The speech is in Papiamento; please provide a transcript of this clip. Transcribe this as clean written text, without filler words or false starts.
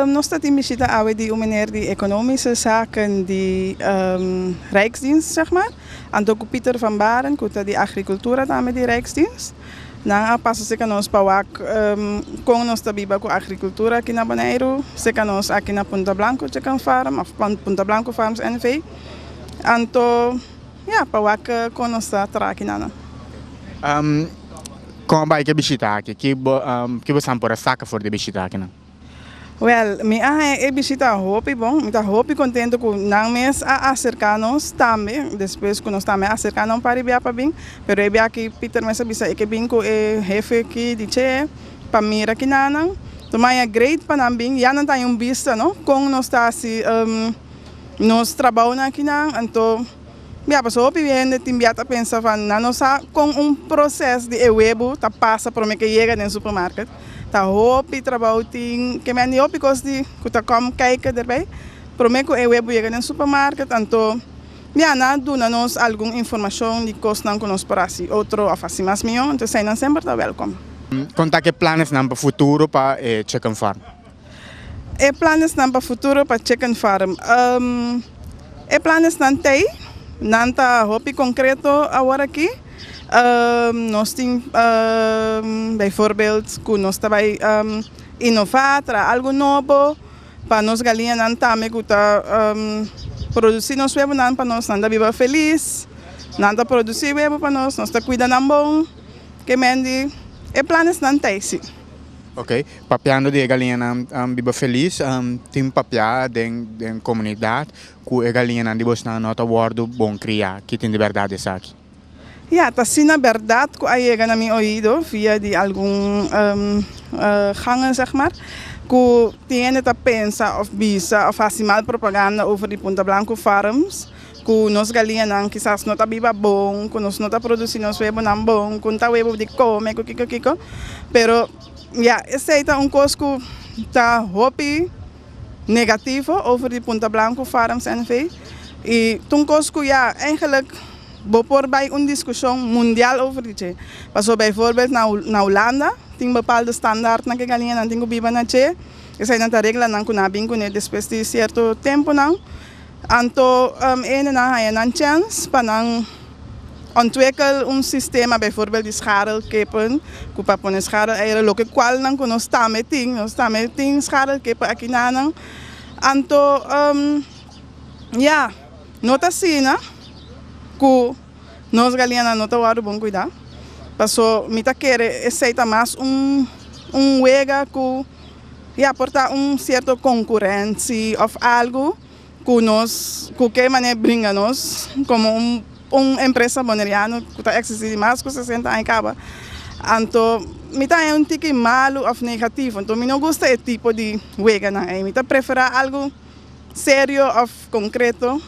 Nos ta tin bishita awe di un meneer di Economische Zaken di Rijksdienst, zeg maar. Anto ku Pieter van Baren, ku ta di Agricultura tambe di Rijksdienst. Nan a pasa serka nos pa wak kon nos ta biba ku agrikultura aki na Boneiru, serka nos aki na Punta Blanco Chicken Farm òf Punta Blanco Farms NV. Anto ya, pa wak kon nos ta traha aki nan. Kon a bai ku e bishita aki? Ki bo ki bo san por a saka for di e bishita akinan? Wèl, mi a haña e bishita hopi bon. Mi ta hopi kontentu ku nan mes a aserká nos tambe, despues ku nos tambe a aserká nan un par di bia pa bin. Pero e bia aki Peter mes a bisa e ke bin ku e hefe aki di Che pa mira kinanan. Tuma haña great pa nan bin, ya nan ta haña un bista no kon nos ta hasi nos trabounan akinan. Anto ya pasobra hopi hende tin bia ta pensa van nan no sa kon un proses di e webu ta pasa prome ke yega den supermarket. Ta hopi trabou tin ke men di hopi kos di ku ta kom kijken derbij prome ku e webu yega den supermarket anto ya nan a duna nos algun informashon di kosnan ku nos por hasi otro of hasi mas mihó anto eseinan semper ta welkom. Kon ta ke planesnan pa futuro pa e chicken farm? E planesnan pa futuro pa chicken farm e planesnan t'ei nan ta hopi konkreto awor aki. Nos tin bijvoorbeeld ku nos ta bai inová, traha algu nobo pa nos galiñanan tambe ku ta produsí nos webonan pa nos, nan ta biba felis, nan ta produsí webo pa nos, nos ta kuida nan bon, ke men di e planesnan ta esi. Ok, papiando di e galiñanan biba felis, tin papia den komunidat ku e galiñanan di bosnan no ta wòrdu bon kriá, ki tin di bèrdat esaki? Ya, ta asina bèrdat ku a yega na mi oido via di algun gangen, zeg maar, ku tin hende ta pensa òf bisa òf hasi mal propaganda over di Punta Blanco Farms, ku nos galiñanan kisas no ta biba bon, ku nos no ta produsí nos webonan bon, ku no ta webo di kome, ku kiko kiko. Pero, ya, esei ta un kos ku ta hopi negativo over di Punta Blanco Farms NV. I ta un kos ku ya eigenlijk bo por bai un diskushon mundial over di dje. Pasobra bijvoorbeeld na na Hulanda tin bepaalde standaardnan ku e galiñanan tin ku biba na dje. Eseinan ta reglanan ku nan a bin kuné despues di sierto tempunan. Anto e hendenan haña nan chèns pa nan ontwikkel un sistema bijvoorbeeld di scharrelkippen ku pa pone scharreleieren loke kual nan ku nos tambe tin, nos tambe tin scharrelkippen aki nanan. Anto ya, no ta asina ku nos galiñanan no ta wòrdu bon kuidá, paso mi ta kere esei ta mas un un wega ku ya por ta un sierto konkurensi òf algu. Ku nos ku ke manera bringa nos komo un un empresa boneriano ku ta eksistí di mas ku sesenta aña kaba. Anto mi ta haña un tiki malu òf negativo, anto mi no gusta e tipo di weganan ei. Mi ta preferá algu serio òf konkreto.